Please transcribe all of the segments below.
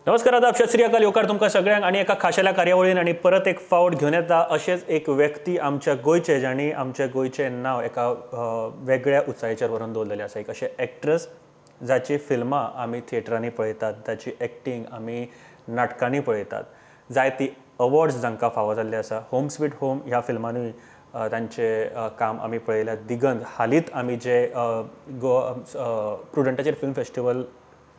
नमस्कार, आदाब, सत श्री अकाल, येवकार तुमकां सगळ्यांक आनी एका खाशेल्या कार्यावळीन आनी परत एक फावट घेवन येता अशेंच एक व्यक्ती आमच्या गोंयचे, जांणी आमच्या गोंयचें नांव एका वेगळ्या उंचायेचेर व्हरून दवरलेलें आसा. एक अशें एक्ट्रस जाची फिल्मां आमी थिएटरांनी पळयतात, ताची एक्टींग आमी नाटकांनी पळयतात, जायती अवॉर्ड्स जांकां फावो जाल्ले आसा. होम स्वीट होम ह्या फिल्मानूय तांचें काम आमी पळयल्यात. दिगंत हालींच आमी जे गोवा प्रुडंटाचेर फिल्म फेस्टिवल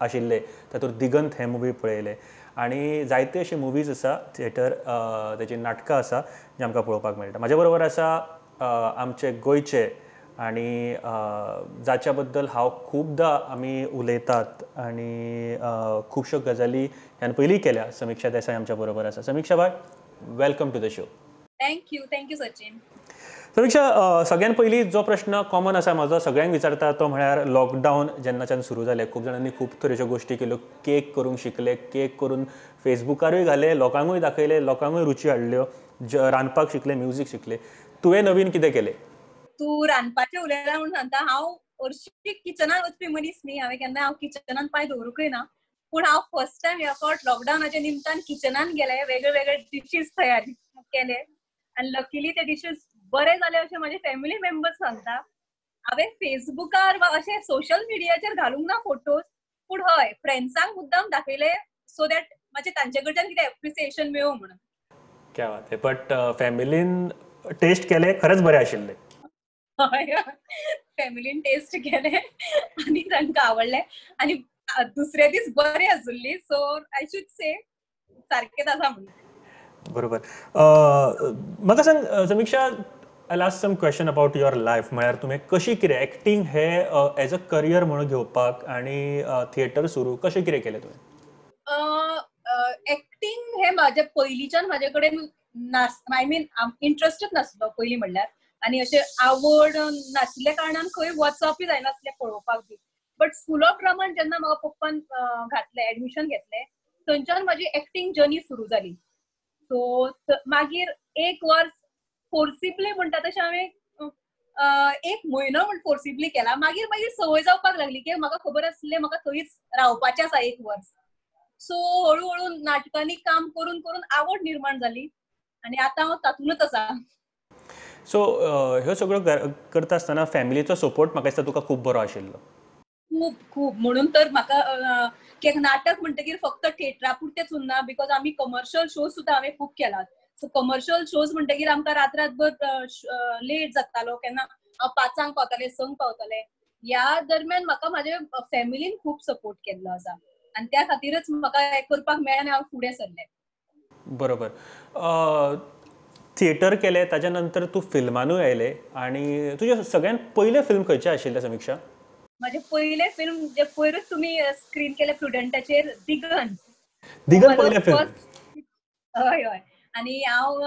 आशिल्ले तातूंत दिगंत हे मुवी पळयले आनी जायते अशे मुवीज आसा, थिएटर ताची नाटकां आसा जी आमकां पळोवपाक मेळटा. म्हाजे बरोबर आसा आमचे गोंयचे आनी जाच्या बद्दल हांव खुबदां आमी उलयतात आनी खुबश्यो गजाली ह्यान पयलीं केल्या, समिक्षा देसाय आमच्या बरोबर आसा. समिक्षा बाय, welcome to the show. Thank you, thank you Sachin. Samiksha, सगळ्यात पयलीं जो प्रश्न कॉमन आसा म्हजो, सगळ्यांक विचारता तो म्हळ्यार लॉकडावन जेन्नाच्यान सुरू जालें खूब जाणांनी खूब तरेच्यो गोश्टी केल्यो, केक करूंक शिकले, केक करून फेसबुकारूय घाले, लोकांकूय दाखयले, लोकांकूय रुची हाडल्यो, रांदपाक शिकले, म्युजीक शिकले. तुवें नवीन कितें केलें? तूं रांदपाचें उलयला म्हणून सांगता, हांव हरशीं किचनान वचपी मनीस न्ही, हांवें केन्ना हांव किचनान पांय दवरूंकय ना, पूण हांव फर्स्ट टायम ह्या फावट लॉकडावनाच्या निमतान किचनान गेलें, वेगळे वेगळे डिशीज तयार केले आनी लकीली ते डिशीज बरे जाले अशें म्हाजे फॅमिली मेंबर्स सांगता. हांवें फेसबुकार वा अशें सोशल मिडियाचेर घालूंक ना फोटोज, पूण हय फ्रेंड्सांक मुद्दाम दाखयले सो that मातशें तांचे कडच्यान कितें एप्रिसिएशन मेळूं म्हणून. क्या बात है. बट फॅमिलीन टेस्ट केले, खरेंच बरें आशिल्लें? हय, फॅमिलीन टेस्ट केले आनी तांकां आवडलें आनी दुसरे दीस बरें आसुल्ली, सो I should से सारकेंच आसा म्हणून. बरोबर. म्हाका सांग Samiksha, I'll ask some question about your life. म्हळ्यार तुवें कशी कितें एक्टींग हे एज अ करियर म्हणून घेवपाक आनी थिएटर सुरू कशें कितें केलें तुवें? एक्टींग हे म्हाजे पयलींच्यान म्हाजे कडेन नास, I mean इंट्रस्टच नासलो पयलीं म्हणल्यार, आनी अशें आवड नाशिल्ल्या कारणान खंय वचपूय जायनासलें पळोवपाक बी. बट स्कूल ऑफ ड्रामान जेन्ना म्हाका पप्पान घातलें, एडमिशन घेतलें, थंयच्यान म्हाजी एक्टींग जर्नी सुरू जाली. सो मागीर एक वर्स फोर्सिबली म्हणटा तशें हांवें एक म्हयनो म्हण फोर्सिबली केला. मागीर मागीर संवय जावपाक लागली की म्हाका खबर आसलें म्हाका थंयच रावपाचें आसा एक वर्स. सो हळू हळू नाटकांनी काम करून करून आवड निर्माण जाली आनी आतां हांव तातूंतच आसा. सो ह्यो सगळ्यो करता आसतना फॅमिलीचो सपोर्ट म्हाका दिसता तुका खूब बरो आशिल्लो. खूब खूब, म्हणून तर म्हाका की नाटक म्हणटकीर फक्त थिएटरा पुरतेंच उरना, because आमी कमर्शियल शोज सुद्दां हांवें खूब केलात. सो कमर्शियल शोज म्हणटकीर आमकां रात रातभर लेट जातालो, केन्ना हांव 5 पावतालें, 6 पावतालें. ह्या दरम्यान म्हाका म्हाजे फॅमिलीन खूब सपोर्ट केल्लो आसा आनी त्या खातीरच म्हाका हें करपाक मेळ्ळें आनी हांव फुडें सरलें. बरोबर. थिएटर केलें, ताच्या नंतर तूं फिल्मानूय आयलें, आनी तुजें सगळ्यांत पयलें फिल्म खंयचें आशिल्लें समिक्षा? म्हाजें पयलें फिल्म जें पयरूच तुमी स्क्रीन केलें प्रुडंटाचेर, दिगंत. दिगंत पयलें फिल्म? हय हय. आनी हांव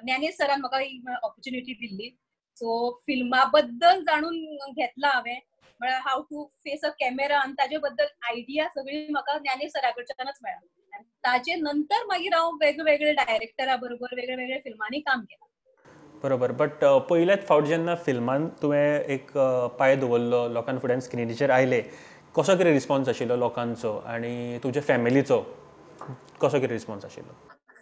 ज्ञानेश सरान म्हाका ही ऑपॉर्च्युनिटी दिल्ली. सो फिल्मा बद्दल जाणून घेतलां हांवें, म्हळ्यार how to face a camera आनी ताजे बद्दल आयडिया सगळी म्हाका ज्ञानेश सरा कडच्यानच मेळ्ळा. आनी ताजे नंतर मागीर हांव वेगवेगळे डायरेक्टरा बरोबर वेगळे वेगळे फिल्मांनी काम केलां. बरोबर. बट पयल्याच फावट जेन्ना फिल्मान तुवें एक पांय दवरलो, लोकां फुड्यान स्क्रिनीचेर आयले, कसो कितें रिस्पॉन्स आशिल्लो लोकांचो आनी तुज्या फॅमिलीचो कसो कितें रिस्पॉन्स आशिल्लो?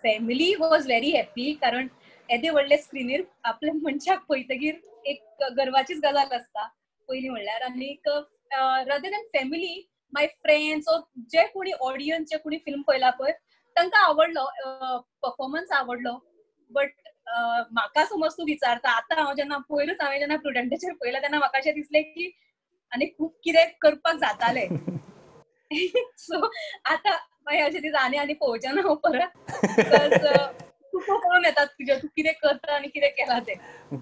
फॅमिली वॉज व्हेरी हॅपी, कारण येदे व्हडले स्क्रिनीर आपल्या मनशाक पळयतकीर एक गर्वाचीच गजाल आसता पयलीं म्हणल्यार. आनीक rather than family, my friends or जे कोणी ऑडियन्स जे कोणी फिल्म पळयला पळय तांकां आवडलो परफॉर्मन्स आवडलो. बट म्हाका समज तूं विचारता आतां हांव जेन्ना पयरूच हांवें जेन्ना प्रुडंटाचेर पळयलें तेन्ना म्हाका अशें दिसलें की आनी खूब कितें करपाक जातालें. सो आतां मागीर अशें दिसता आनी आनी पळोवचें ना हांव परत, because तुका कळून येता तुजें तूं कितें करता आनी कितें केलां तें.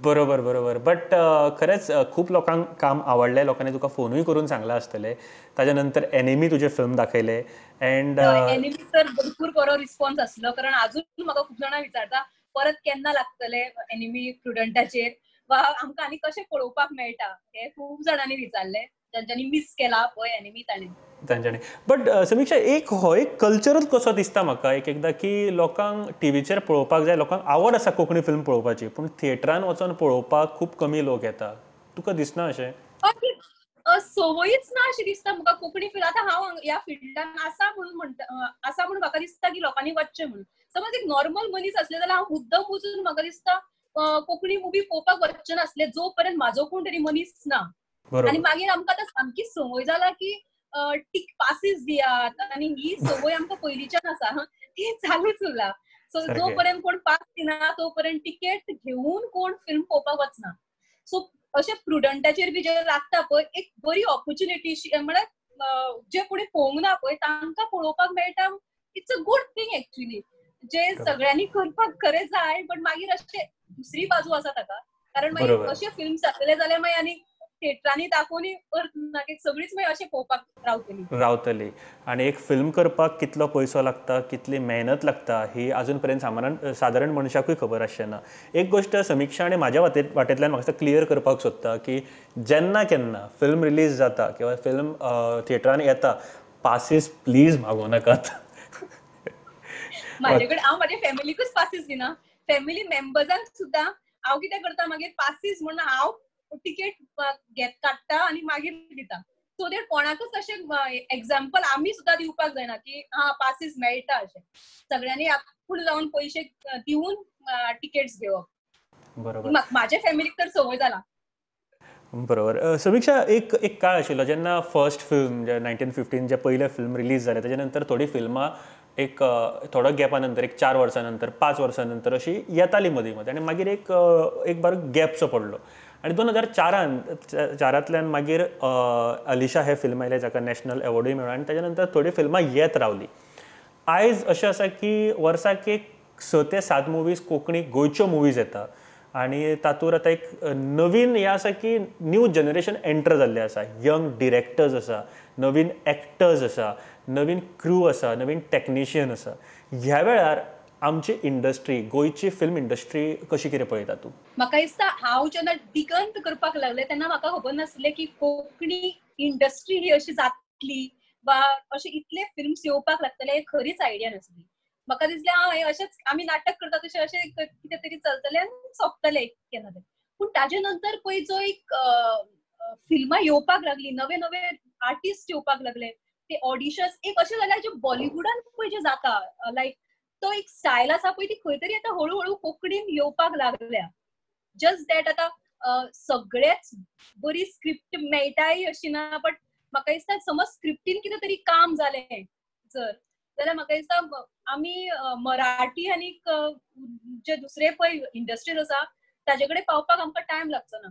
बरोबर बरोबर. बट खरेंच खूब लोकांक काम आवडलें, लोकांनी तुका फोनूय करून सांगलां आसतलें. ताच्या नंतर एनिमी तुजें फिल्म दाखयलें एंड एनिमी तर भरपूर बरो रिस्पॉन्स आसलो, कारण आजून म्हाका खूब जाणां विचारता परत केन्ना लागतले एनिमी प्रुडंटाचेर वा आमकां आनी कशें पळोवपाक मेळटा हें खूब जाणांनी विचारलें, जांच्यांनी मीस केला पळय एनिमी तांणी तांच्यांनी. बट समिक्षा, एक हो एक कल्चरच कसो दिसता म्हाका एक एकदां की लोकांक टिवीचेर पळोवपाक जाय, लोकांक आवड आसा कोंकणी फिल्म पळोवपाची, पूण थिएटरान वचोन पळोवपाक खूब कमी लोक येता. तुका दिसना अशें? संवयच ना अशी दिसता म्हाका कोंकणी फिल्म. आतां हांव ह्या फिल्डान आसा म्हणून म्हणटा, आसा म्हणून म्हाका दिसता की लोकांनी वचचें म्हणून. समज एक नॉर्मल मनीस आसले जाल्यार हांव मुद्दम वचून म्हाका दिसता कोंकणी मुवी पळोवपाक वचचें नासलें जो पर्यंत म्हाजो कोण तरी मनीस ना. आनी मागीर आमकां आतां सामकी संवय जाला की पासीस दियात, आनी ही संवय आमकां पयलींच्यान आसा, ती चालूच उरला. सो जो पर्यंत कोण पास दिना तो पर्यंत टिकेट घेवन कोण फिल्म पळोवपाक वचना. सो अशें प्रुडंटाचेर बी जे लागता पळय एक बरी ऑपॉर्च्युनिटी, म्हळ्यार जे कोणी पळोवंक ना पळय तांकां पळोवपाक मेळटा. It's a good thing actually, जे सगळ्यांनी करपाक खरें जाय. बट मागीर अशें दुसरी बाजू आसा ताका, कारण मागीर अशे फिल्म जातले जाल्यार मागीर आनी थिएटरांनी दाखोवनय अर्थ ना की सगळीच मागीर अशें पळोवपाक रावतली. आनी एक फिल्म करपाक कितलो पयसो लागता, कितली मेहनत लागता ही अजून पर्यंत सादारण मनशाकूय खबर आसचें ना. एक गोश्ट समिक्षा आनी म्हाज्या वाटेंतल्यान म्हाका क्लियर करपाक सोदता की जेन्ना केन्ना फिल्म रिलीज जाता किंवा फिल्म थिएटरान येता, पासीस प्लीज मागूं नाकात. म्हाजे कडेन हांव म्हाज्या फॅमिलीकूच पासीस दिना, फॅमिली मेंबर्सांक सुद्दां हांव कितें करता मागीर पासीस म्हणून हांव टिकेट घेत काडटा आनी मागीर दिता. सो that कोणाकच अशें एग्जाम्पल आमी सुद्दां दिवपाक जायना की हा पासीस मेळटा अशें. सगळ्यांनी आपूण जावन पयशे दिवन टिकेट्स घेवप. बरोबर, म्हाज्या फॅमिलीक तर संवय जाला. बरोबर. समिक्षा, एक एक काळ आशिल्लो जेन्ना फर्स्ट फिल्म 1915 जे पयलें फिल्म रिलीज जालें तेच्या नंतर थोडीं फिल्मां एक थोडो गॅपा नंतर, एक 4 वर्सां नंतर, 5 वर्सां नंतर अशी येताली मदीं मदीं, आनी मागीर एक एक बार गॅपसो पडलो. आनी 2004 मागीर अलिशा हें फिल्म आयलें जाका नॅशनल एवॉर्डूय मेळ्ळो, आनी तेच्या नंतर थोडीं फिल्मां येत रावलीं. आयज अशें आसा की वर्साक एक 6 ते 7 मुवीज कोंकणी गोंयच्यो मुवीज येता, आनी तातूंत आतां एक नवीन हें आसा की न्यू जनरेशन एंटर जाल्लें आसा, यंग डिरेक्टर्स आसा, नवीन एक्टर्स आसा, नवीन क्रू आसा, नवीन टॅक्निशियन आसा. ह्या वेळार आमची इंडस्ट्री, गोंयची फिल्म इंडस्ट्री कशी कितें पळयता तूं? म्हाका दिसता हांव जेन्ना दिगंत करपाक लागलें तेन्ना म्हाका खबर नासलें की कोंकणी इंडस्ट्री ही अशी जातली वा अशे इतले फिल्म्स येवपाक लागतले, खरीच आयडिया नासली. म्हाका दिसलें हां हें अशेंच आमी नाटक करता तशें अशें कितें तरी चलतलें आनी सोंपतलें केन्ना तरी. पूण ताजे नंतर पळय जो एक फिल्मां येवपाक लागली, नवे नवे आर्टिस्ट येवपाक लागले, ते ऑडिशन्स एक अशें जाल्यार जे बॉलिवुडान पळय जे जाता लायक तो एक स्टायल आसा पळय ती खंय तरी आतां हळूहळू कोंकणीन येवपाक लागल्या. जस्ट that आतां सगळेच बरी स्क्रिप्ट मेळटाय अशी ना, बट म्हाका दिसता समज स्क्रिप्टीन कितें तरी काम जालें जर जाल्यार म्हाका दिसता आमी मराठी आनी जे दुसरे पळय इंडस्ट्रीज आसा ताजे कडेन पावपाक आमकां टायम लागचो ना,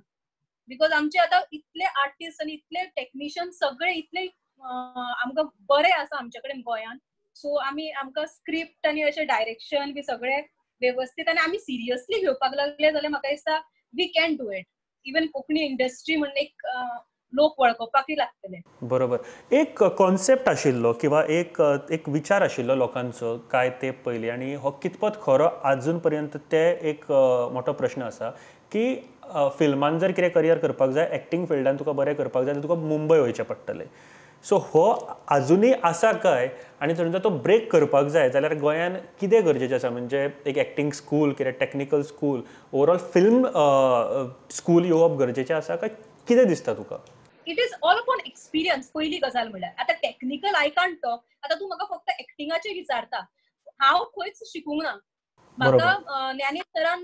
because आमचे आतां इतले आर्टिस्ट आनी इतले टॅक्निशियन सगळे इतले आमकां बरे आसा आमचे कडेन गोंयांत. सो आमी आमकां स्क्रिप्ट आनी अशें डायरेक्शन बी सगळे वेवस्थीत आनी आमी सिरियसली घेवपाक लागले जाल्यार म्हाका दिसता we can do it. Even Konkani industry म्हणून एक लोक वळखपाकय लागतले. बरोबर. एक कॉन्सेप्ट आशिल्लो किंवा एक एक विचार आशिल्लो लोकांचो काय ते पयलीं, आनी हो कितपत खरो आजून पर्यंत ते एक मोठो प्रश्न आसा की फिल्मान जर कितें करियर करपाक जाय, एक्टींग फिल्डान तुका बरें करपाक जाय जाल्यार तुका मुंबय वयचें पडटलें. सो हो आजुनूय आसा काय, आनी समजा तो ब्रेक करपाक जाय जाल्यार गोंयान कितें गरजेचें आसा, म्हणजे एक एक्टींग स्कूल, कितें technical school, overall film school येवप गरजेचें आसा काय कितें दिसता तुका? It is all upon experience. पयली गजाल म्हणल्यार आतां टॅक्निकल I can't talk. आतां तूं म्हाका फक्त एक्टिंगाचेर विचारता, हांव खंयच शिकूंक ना. म्हाका ज्ञानेश सरान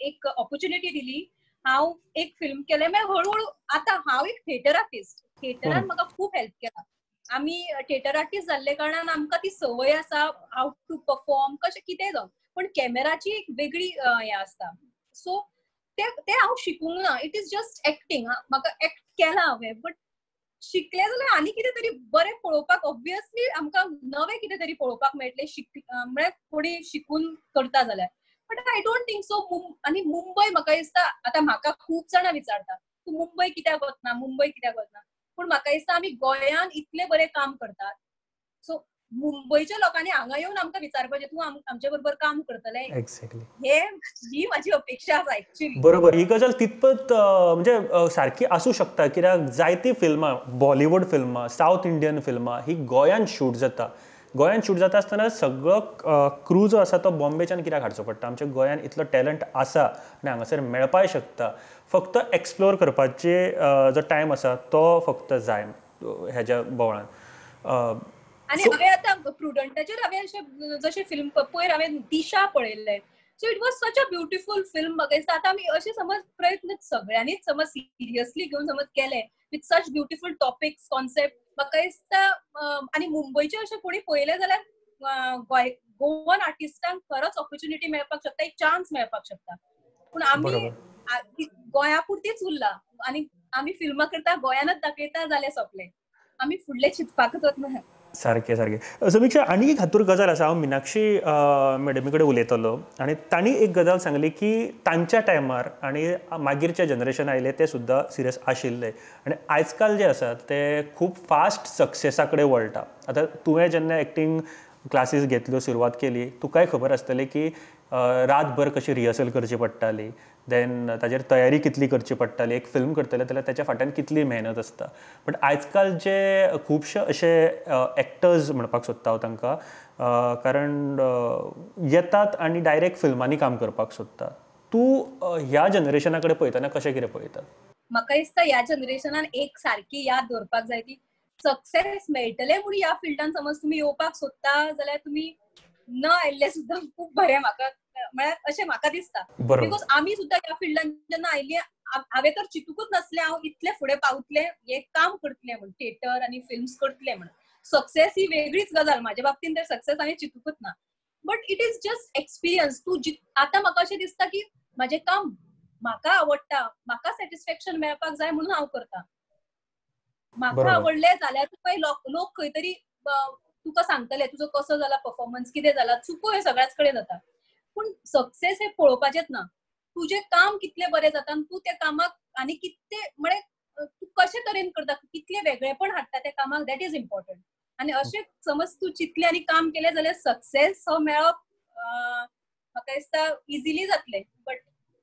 एक ऑपॉर्च्युनिटी दिली, हांव एक फिल्म केलें, मागीर हळूहळू आतां हांव एक थिएटर आर्टिस्ट, थिएटरान म्हाका खूब हेल्प केला. आमी थिएटर आर्टिस्ट जाल्ले कारणान आमकां ती संवय आसा how to perform, कशें कितें जावं, पूण कॅमेराची एक वेगळी हें आसता. सो ते हांव शिकूंक ना, it is just acting. म्हाका एक्ट केला हांवें, बट शिकलें जाल्यार आनी कितें तरी बरें पळोवपाक ऑब्वियसली आमकां नवें कितें तरी पळोवपाक मेळटलें म्हळ्यार कोणी शिकून करता जाल्यार. But I don't think so. आनी मुंबय म्हाका दिसता आतां म्हाका खूब जाणां विचारता तूं मुंबय कित्याक वतना, मुंबय कित्याक वतना, पूण म्हाका दिसता आमी गोंयांत इतलें बरें काम करतात, सो मुंबयच्या लोकांनी हांगा येवन आमकां विचारपाचें तूं आमचे बरोबर काम करतलें. एक्झॅक्टली, हे ही म्हाजी अपेक्षा आसा एक्चुअली. बरोबर, ही गजाल तितपत म्हणजे सारकी आसूं शकता, कित्याक जायतीं फिल्मां, बॉलिवूड फिल्मां, सावथ इंडियन फिल्मां ही गोंयांत शूट जाता. गोंयान शूट जाता आसतना सगळो क्रू जो आसा तो बॉम्बेच्यान कित्याक हाडचो पडटा? आमच्या गोंयान इतलो टॅलंट आसा आनी हांगासर मेळपाक शकता, फक्त एक्सप्लोर करपाचे जो टायम आसा तो फक्त जाय हेज्या बोवळान. आनी हांवें आतां प्रुडंटाचेर हांवें अशें जशें फिल्म पयर हांवें दिशा पळयल्लें, so it was such a beautiful film. म्हाका दिसता आतां आमी अशें समज प्रयत्न सगळ्यांनीच समज सिरियसली घेवन समज केले with such beautiful topics concept, म्हाका दिसता आनी मुंबयचे अशें कोणी पळयलें जाल्यार गोंय गोवन आर्टिस्टांक खरोच ऑपॉर्च्युनिटी मेळपाक शकता, एक चान्स मेळपाक शकता. पूण आमी गोंया पुरतीच उरला आनी आमी फिल्मां करता गोंयानच दाखयता जाल्यार सोंपलें, आमी फुडलें चिंतपाकच वचना. सारकें सारकें. समिक्षा, आनी एक हातूर गजाल आसा, हांव मिनाक्षी मॅडमी कडेन उलयतलो आनी तांणी एक गजाल सांगली की तांच्या टायमार आनी मागीरचे जनरेशन आयले ते सुद्दां सिरियस आशिल्ले आनी आयजकाल जे आसा ते खूब फास्ट सक्सेसा कडेन वळटा. आतां तुवें जेन्ना एक्टींग क्लासीस घेतल्यो, सुरवात केली, तुकाय खबर आसतलें की रातभर कशी रिहर्सल करची पडटाली, देन ताजेर तयारी कितली करची पडटाली, एक फिल्म करतले जाल्यार ताच्या फाटल्यान कितली मेहनत आसता. बट आयजकाल जे खुबशे अशे एक्टर्स म्हणपाक सोदता हांव तांकां, कारण येतात आनी डायरेक्ट फिल्मांनी काम करपाक सोदता. तूं ह्या जनरेशना कडेन पळयतना कशें कितें पळयता? म्हाका दिसता ह्या जनरेशनान एक सारकी याद दवरपाक जाय की सक्सेस मेळटलें म्हूण ह्या फिल्डान समज तुमी येवपाक सोदता जाल्यार तुमी न आयिल्लें सुद्दां खूब बरें म्हाका, म्हळ्यार अशें म्हाका दिसता. Because आमी सुद्दां ह्या फिल्डान जेन्ना आयिल्ली हांवें तर चिंतूकच नासलें हांव इतलें फुडें पावतलें, हें काम करतलें म्हूण, थिएटर आनी फिल्म्स करतलें म्हूण. सक्सेस ही वेगळीच गजाल, म्हाजे बाबतीन तर सक्सेस हांवें चिंतूकच ना, but it is just experience. तूं आतां म्हाका अशें दिसता की म्हाजें काम म्हाका आवडटा, म्हाका सॅटिस्फॅक्शन मेळपाक जाय म्हणून हांव करता. म्हाका आवडलें जाल्यार तुका लोक खंय तरी तुका सांगतले तुजो कसो जाला परफॉर्मन्स, कितें जाला, चुको हे सगळ्याच कडेन जाता. पूण सक्सेस हे पळोवपाचेच ना, तुजें काम कितलें बरें जाता आनी तूं त्या कामाक आनी कितले म्हळ्यार तूं कशे तरेन करता, कितलें वेगळेपण हाडटा त्या कामाक, that is important. आनी अशें समज तूं चिंतलें आनी काम केलें जाल्यार सक्सेस हो मेळप म्हाका दिसता इजिली जातलें. बट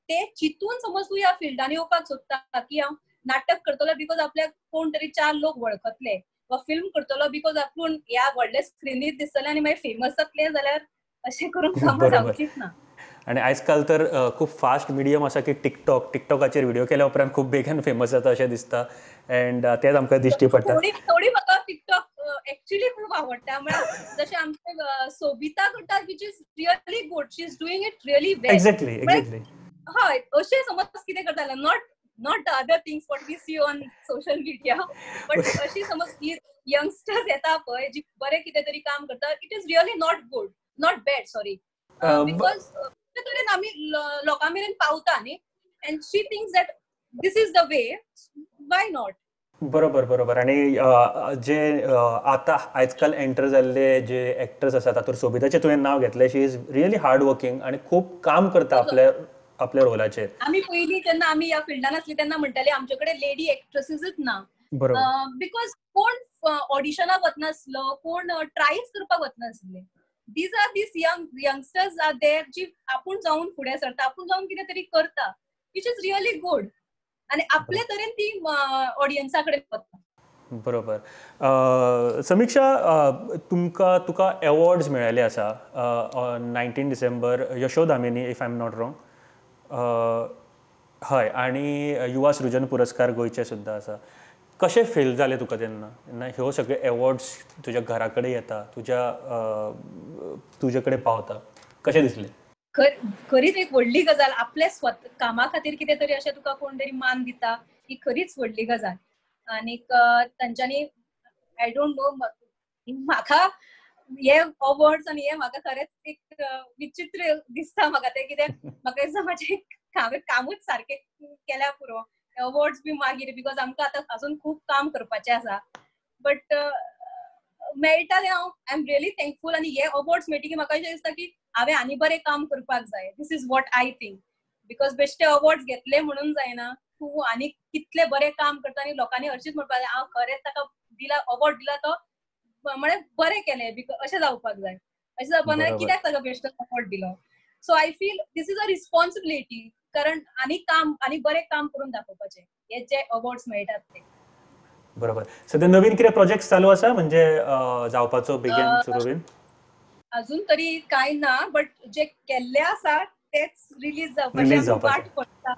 ते चिंतून समज तूं ह्या फिल्डान येवपाक सोदता की हांव नाटक करतलो because आपल्याक कोण तरी चार लोक वळखतले, वा फिल्म करतलो because आपूण ह्या व्हडल्या स्क्रिनीर दिसतले आनी मागीर फेमस जातले, जाल्यार अशें करून कामां जावचीच ना. आनी आयजकाल तर खूब फास्ट मिडियम आसा की टिकटॉक, टिकटॉकाचेर व्हिडिओ केल्या उपरांत खूब बेगीन फेमस जाता अशें दिसता एंड तेंच आमकां दिश्टी पडटा. थोडी म्हाका टिकटॉक एक्चुअली खूब आवडटा, म्हळ्यार जशें आमचें सोबिता करता, which is really good, she is doing it really well. Exactly exactly. हय, अशें समज कितें करता, not the other things what we see on social media, but अशी समज यंगस्टर्स येता पळय जी बरें कितें तरी काम करता, it is really not good, not bad, sorry, because तरेन आमी लोकां मेरेन पावता न्ही, and she thinks that this is the way, why not. बरोबर बरोबर. आनी जे आतां आयजकाल एंटर जाल्ले जे एक्टर्स आसा तातूंत सोबिताचें तुवें नांव घेतलें, she is really hard working आनी खूब काम करता आपल्या आपल्या रोलाचेर. आमी पयलीं जेन्ना आमी ह्या फिल्डान आसली तेन्ना म्हणटाले आमचे कडेन लेडी एक्ट्रेसीसच ना, because कोण ऑडिशनाक वचनासलो, कोण ट्रायच करपाक वचनासले. These are these youngsters are there जी आपूण जावन फुडें सरता, आपूण जावन कितें तरी करता, which is really good, आनी आपले तरेन ती ऑडियन्सा कडेन वता. बरोबर. समिक्षा, तुमकां तुका एवॉर्ड्स मेळ्ळेले आसा 19 December Yashodhamini, if I am not wrong, हय, आनी युवा सृजन पुरस्कार गोंयचे सुद्दां आसा. कशें फील जालें तुका तेन्ना जेन्ना ह्यो सगळे एवॉर्ड्स तुज्या घरा कडेन येता, तुज्या तुजे कडेन पावता, कशें दिसलें? खरीच एक व्हडली गजाल, आपल्या स्वता कामा खातीर कितें तरी अशें तुका कोण तरी मान दिता, ही खरीच व्हडली गजाल. आनीक तांच्यांनी I don't know, म्हाका हे अवॉर्ड्स आनी हे म्हाका खरेंच एक विचित्र दिसता म्हाका तें, कित्याक म्हाका दिसता म्हाजें हांवें कामूच सारकें केल्या पुरो, अवॉर्ड्स बी मागीर, because आमकां आतां अजून खूब काम करपाचें आसा. बट मेळटा तें हांव I am really thankful. आनी हे अवॉर्ड्स मेळटकीर म्हाका अशें दिसता की हांवें आनी बरें काम करपाक जाय, this is what I think, because बेश्टे अवॉर्ड्स घेतले म्हणून जायना, तूं आनी कितलें बरें काम करता आनी लोकांनी हरशींच म्हणपाक जाय हांव खरेंच ताका दिला अवॉर्ड दिला तो म्हळ्यार बरें केलें, because अशें जावपाक जाय, अशें जावपाक जाय कित्याक ताका बेश्टो अवॉर्ड दिलो. So I feel this is a responsibility, कारण आनी काम आनी बरें काम करून दाखोवपाचें हे जे अवॉर्ड्स मेळटात ते. बरोबर. सध्या नवीन कितें प्रोजेक्ट चालू आसा म्हणजे जावपाचो बेगीन सुरू बीन? अजून तरी काय ना, बट जे केल्ले आसा तेच रिलीज जावपाचे वाट पडटा.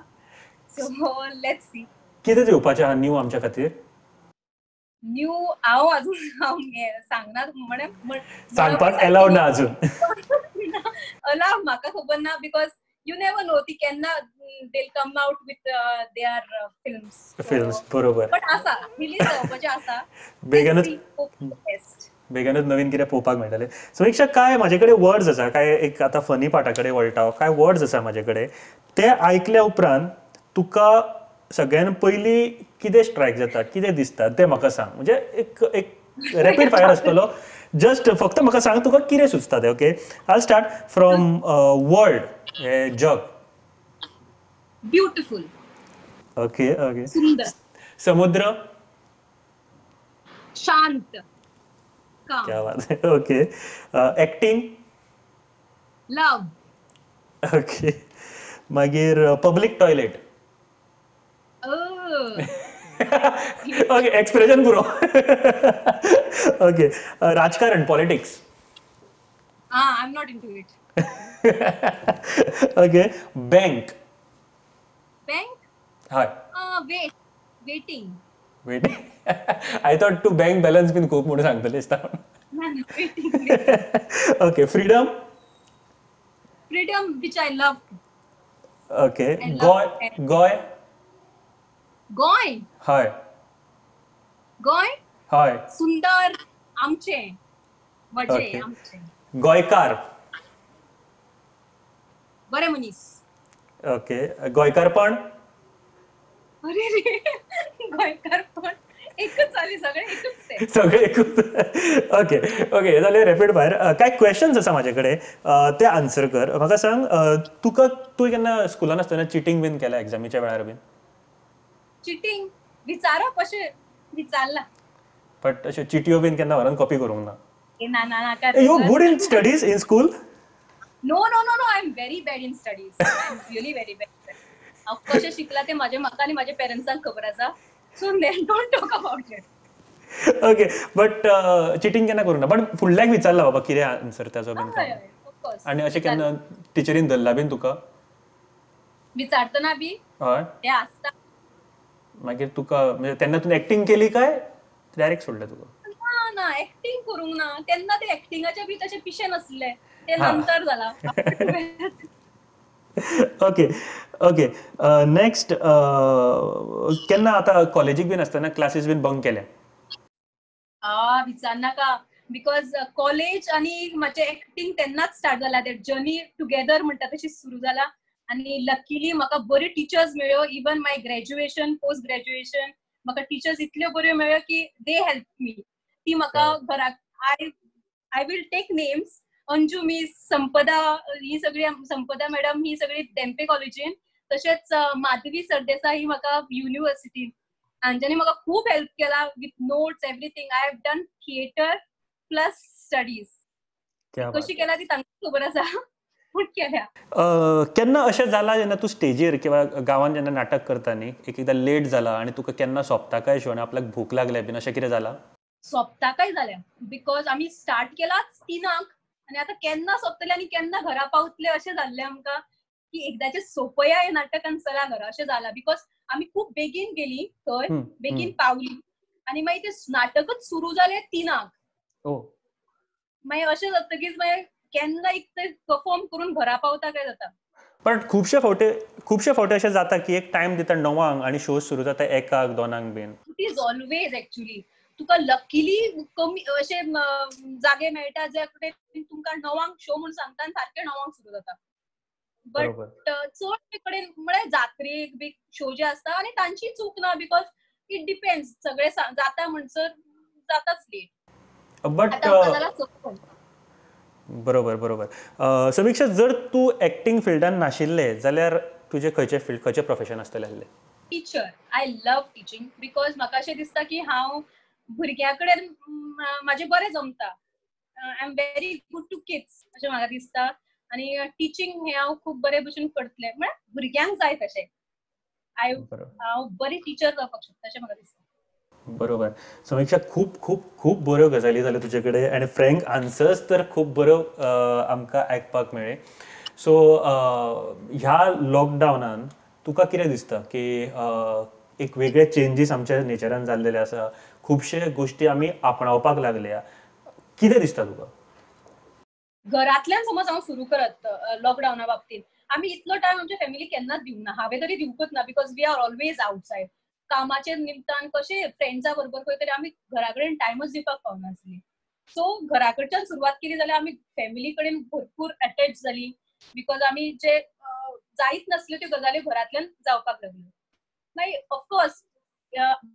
So let's see कितें येवपाचें आहा न्यू आमच्या खातीर. न्यू हांव अजून हांव सांगना, म्हणे सांगपाक अलाउड ना अजून. अलाउड म्हाका खबर ना, because you never know ती केन्ना they come out with their films. Films बरोबर. बट आसा रिलीज जावपाचें आसा बेगीनच, बेगीनच नवीन कितें पळोवपाक मेळटलें. समिक्षा, काय म्हाजे कडेन वर्ड्स आसा, काय एक आतां फनी पार्टा कडेन वळटा, काय वर्ड्स आसा म्हाजे कडेन, ते आयकल्या उपरांत तुका सगळ्यान पयलीं कितें स्ट्रायक जाता, कितें दिसता तें म्हाका सांग. म्हणजे एक एक रॅपीड फायर आसतलो, जस्ट फक्त म्हाका सांग तुका कितें सुचता तें. Okay, I start from world, हें जग. ब्युटिफूल. Okay okay. सुंदर. समुद्र. शांत. क्या बात है. Okay. Acting. Love. Okay. मागीर पब्लीक टॉयलेट. ओके, एक्सप्रेशन पुरो. ओके. राजकारण, politics. I am not into it. Okay. Bank. Bank. हय. Wait, waiting. Waiting. I thought तूं बँक बॅलन्स बीन खूब म्हणून सांगतलें दिसता. Okay. Freedom. Freedom which I love. Okay. Goa. Goa. Goa. हय. गोंय. हय. सुंदर, आमचें, म्हजें, आमचें. गोंयकार. बरें मनीस. ओके. गोंयकारपण. अरे रे, गोंयकारपण एकच जालें, सगळें एकच तें, सगळें एकूच. ओके ओके, जालें रॅपीड फायर. कांय क्वेश्चन्स आसा म्हाजे कडेन, ते आन्सर कर. म्हाका सांग, तुका तूं केन्ना स्कुलान आसतना चिटींग बीन केल्या एग्जामीच्या वेळार बीन? चिटींग विचारप अशें विचारलां, बट अशें चिटयो बीन केन्ना व्हरून कॉपी करूंक ना? ना ना ना. You good in studies in school? No no no no, I am very bad in studies. I am really very bad. हांव कशें शिकलां तें म्हाजें म्हाका आनी म्हाज्या पेरंट्सांक खबर आसा. So don't talk about it. Okay, but cheating केन्ना करूंक ना, बट फुडल्याक विचारला बाबा कितें आन्सर ताजो बीन? आनी अशें केन्ना टिचरीन धरला बीन तुका विचारतना बी? हय, तें आसता. मागीर तुका म्हणजे तेन्ना तूं एक्टींग केली काय डायरेक्ट सोडलें तुका? ना ना, एक्टींग करूंक ना तेन्ना, ते एक्टिंगाचे बी तशें पिशें नासलें, ते नंतर जाला. Okay okay. नेक्स्ट, केन्ना आतां कॉलेजीक बीन आसतना क्लासीस बीन बंक केल्या? विचारनाका, because college आनी म्हाजें एक्टींग तेन्नाच स्टार्ट जाला, that journey together म्हणटा तशी सुरू जाला. आनी लकीली म्हाका बऱ्यो टिचर्स मेळ्ळ्यो, even my graduation, post graduation म्हाका टिचर्स इतल्यो बऱ्यो मेळ्ळ्यो की they help मी. ती म्हाका घराक, I will take names, Anju miss, Sampada, ही सगळी, संपदा मॅडम ही सगळी धेंपे कॉलेजीन, तशेंच माधवी सरदेसाय ही म्हाका युनिवर्सिटीन, हांच्यांनी म्हाका खूब हेल्प केला with notes everything. I have done theatre plus studies. कशी केला ती तांकां खबर आसा, पूण केल्या. केन्ना अशें जालां जेन्ना तूं स्टेजीर किंवा गांवांत जेन्ना नाटक करता न्ही, एक एकदां लेट जाला आनी तुका केन्ना सोंपता काय शो आनी आपल्याक भूक लागल्या बीन, अशें कितें जालां? सोंपता काय जाल्या, because आमी स्टार्ट केलाच 3 आनी आतां केन्ना सोंपतलें आनी केन्ना घरा पावतले अशें जाल्लें आमकां, की एकदाचें सोंपया हें नाटक आनी चला घरा अशें जालां. Because आमी खूब बेगीन गेली थंय, बेगीन पावली आनी मागीर तें नाटकच सुरू जालें 3. मागीर अशें जातकीच मागीर केन्ना एक ते परफॉर्म करून घरा पावता काय जाता. पण खुबशे फावटी अशें जाता की एक टायम दिता 9 आनी शो सुरू जाता 1, 2 been. It is always actually तुका लकीली कमी अशे जागे मेळटा जे कडेन तुमकां 9 शो म्हूण सांगता आनी सारके 9 सुरू जाता. बट चड कडेन म्हळ्यार जात्रेक बी शो जे आसता आनी तांची चूक ना, because it depends, सगळे जाता म्हणसर जाताच लेट. बट बरोबर बरोबर. समिक्षा, जर तूं एक्टींग फिल्डान नाशिल्लें जाल्यार तुजें खंयचें फिल्ड, खंयचें प्रोफेशन आसतलें आसलें? Teacher. I love teaching, because म्हाका अशें दिसता की हांव भुरग्यां कडेन म्हाजें बरें जमता. I am very good to kids अशें म्हाका दिसता, आनी टिचींग हें हांव खूब बरे भशेन करतलें, म्हळ्यार भुरग्यांक जाय तशें. हांव बरी टिचर जावपाक शकता अशें म्हाका दिसता. बरोबर. समीक्षा, खूब खूब खूब बऱ्यो गजाली जाल्यो तुजे कडेन आनी फ्रँक आन्सर्स तर खूब बऱ्यो आमकां आयकपाक मेळ्ळे. सो ह्या लॉकडावनान तुका कितें दिसता की एक वेगळे चेंजीस आमच्या नेचरान जाल्लेले आसा, खुबशे गोश्टी आमी आपणावपाक लागल्या, कितें दिसता तुका? घरांतल्यान समज हांव सुरू करत लॉकडावना बाबतींत, आमी इतलो टायम आमच्या फॅमिली केन्नाच दिवंक ना, हांवें तरी दिवंकच ना, because we are always outside. कामाच्या निमतान कशें फ्रेंड्सा बरोबर खंय तरी आमी घरा कडेन टायमच दिवपाक पावनासली. सो घरा कडच्यान सुरवात केली जाल्यार आमी फॅमिली कडेन भरपूर अटॅच जाली, because आमी जे जायत नासल्यो त्यो गजाली घरांतल्यान जावपाक लागल्यो. मागीर ऑफकोर्स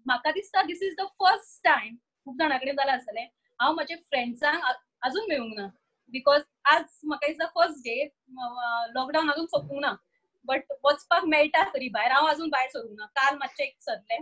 म्हाका दिसता this is the first time, खूब जाणां कडेन जालां आसतलें, हांव म्हज्या फ्रेंड्सांक अजून मेळूंक ना, because आज म्हाका दिसता फर्स्ट डे, लॉकडावन अजून सोंपूंक ना, बट वचपाक मेळटा तरी भायर, हांव अजून भायर सरूंक ना. काल मातशें एक सरलें,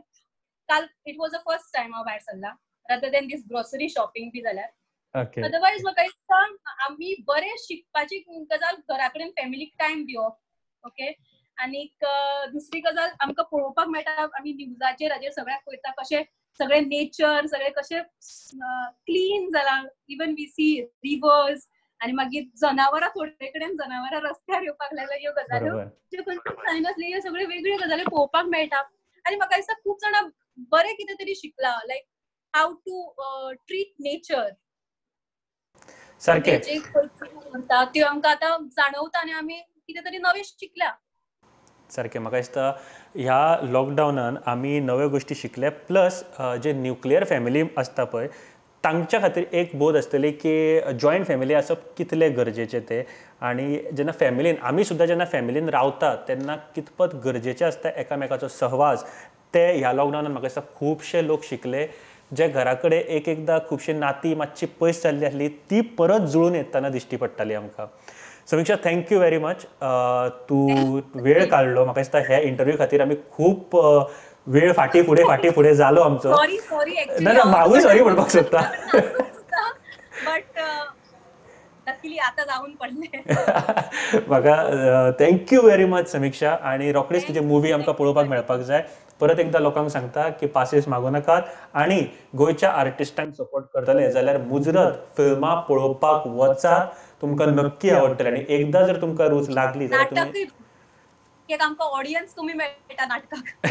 काल it was a first time हांव भायर सरला, rather than this grocery shopping बी जाल्यार. अदरवायज म्हाका दिसता आमी बरें शिकपाची गजाल घरा कडेन फॅमिलीक टायम दिवप, ओके. आनीक दुसरी गजाल आमकां पळोवपाक मेळटा, आमी न्यूजाचेर हाजेर सगळ्याक पळयता कशें सगळें नेचर सगळें कशें क्लीन जालां, इवन we C reverse, आनी मागीर जनावरां थोडे कडेन जनावरां रस्त्यार येवपाक लागल्या, ह्यो गजाल्यो ज्यो खंयच्याच जायनासल्यो, ह्यो सगळ्यो वेगळ्यो गजाल्यो पळोवपाक मेळटा. आनी म्हाका दिसता खूब जाणां बरें कितें तरी शिकलां, like how to treat nature, सारकें जे म्हणटा त्यो आमकां आतां जाणवता आनी आमी कितें तरी नवें शिकल्या. सारकें, म्हाका दिसता ह्या लॉकडावनान आमी नव्यो गोश्टी शिकले, प्लस जे न्युक्लियर फॅमिली आसता पळय तांच्या खातीर एक बोध आसतली की जॉयंट फॅमिली आसप कितलें गरजेचें तें, आनी जेन्ना फॅमिलीन आमी सुद्दां जेन्ना फॅमिलीन रावता तेन्ना कितपत गरजेचें आसता एकामेकाचो सहवास, ते ह्या लॉकडावनान म्हाका दिसता खुबशे लोक शिकले. जे घरा कडेन एक एकदां खुबशीं नातीं मातशी पयस जाल्ली आसली ती परत जुळून येतना दिश्टी पडटाली आमकां. समीक्षा, thank you very much, तूं वेळ काडलो. म्हाका दिसता ह्या इंटरव्यू खातीर आमी खूब वेळ फाटी फुडें जालो आमचो. ना ना, हांवूय सॉरी म्हणपाक सोदता, बट लकीली आतां जावन पडलें म्हाका. Thank you very much समीक्षा, आनी रोखडीच तुजी मुवी आमकां पळोवपाक मेळपाक जाय. परत एकदां लोकांक सांगता की पासेस मागूं नाकात आनी गोंयच्या आर्टिस्टांक सपोर्ट करतले जाल्यार मुजरत फिल्मां पळोवपाक वचात, तुमकां नक्की आवडटलें. आनी एकदां जर तुमकां रूच लागली जाल्यार तुमी आमकां ऑडियन्स कमी मेळटा नाटकाक,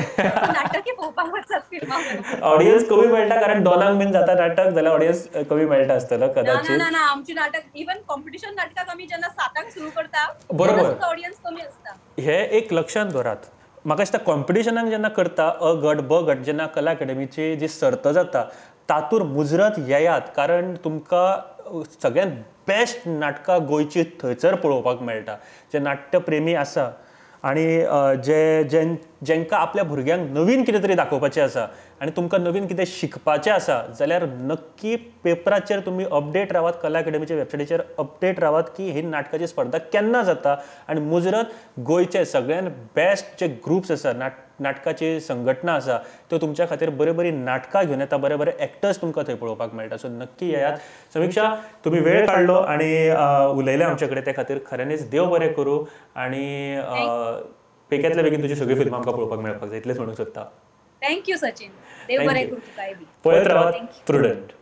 नाटकय पळोवपाक वचात फिल्मां, ऑडियन्स कमी मेळटा कारण दोनांक बीन जाता नाटक जाल्यार ऑडियन्स कमी मेळटा आसतलो कदाचित. ना ना, आमची नाटक इवन कॉम्पिटिशन नाटकाक आमी जेन्ना 7 सुरू करता, बरोबर, ऑडियन्स कमी आसता. हे एक लक्षांत दवरात. म्हाका दिसता कॉम्पिटिशनाक जेन्ना करता अ गट ब गट, जेन्ना कला अकादमीची जी सर्त जाता तातूंत मुजरत येयात, कारण तुमकां सगळ्यांत बेस्ट नाटकां गोंयची थंयसर पळोवपाक मेळटा. जे नाट्यप्रेमी आसा आनी जे जेंकां आपल्या भुरग्यांक नवीन कितें तरी दाखोवपाचें आसा आनी तुमकां नवीन कितें शिकपाचें आसा जाल्यार नक्की पेपराचेर तुमी अपडेट रावात, कला अकादमीच्या वेबसायटीचेर अपडेट रावात की ही नाटकाची स्पर्धा केन्ना जाता आनी मुजरत गोंयचे सगळ्यांत बेस्ट जे ग्रुप्स आसा, नाटकाची संघटना आसा त्यो तुमच्या खातीर बरी बरी नाटकां घेवन येता, बरे बरे एक्टर्स तुमकां थंय पळोवपाक मेळटा. सो नक्की येयात. समीक्षा, तुमी वेळ काडलो आनी उलयले आमचे कडेन ते खातीर खऱ्यांनीच देव बरें करूं आनी बेगींतल्या बेगीन तुजी सगळी फिल्मां आमकां पळोवपाक मेळपाक जाय, इतलेंच म्हणूंक सोदता. Thank you Sachin, देव बरें करूं तुकाय बी. पळयत रावात प्रुडंट.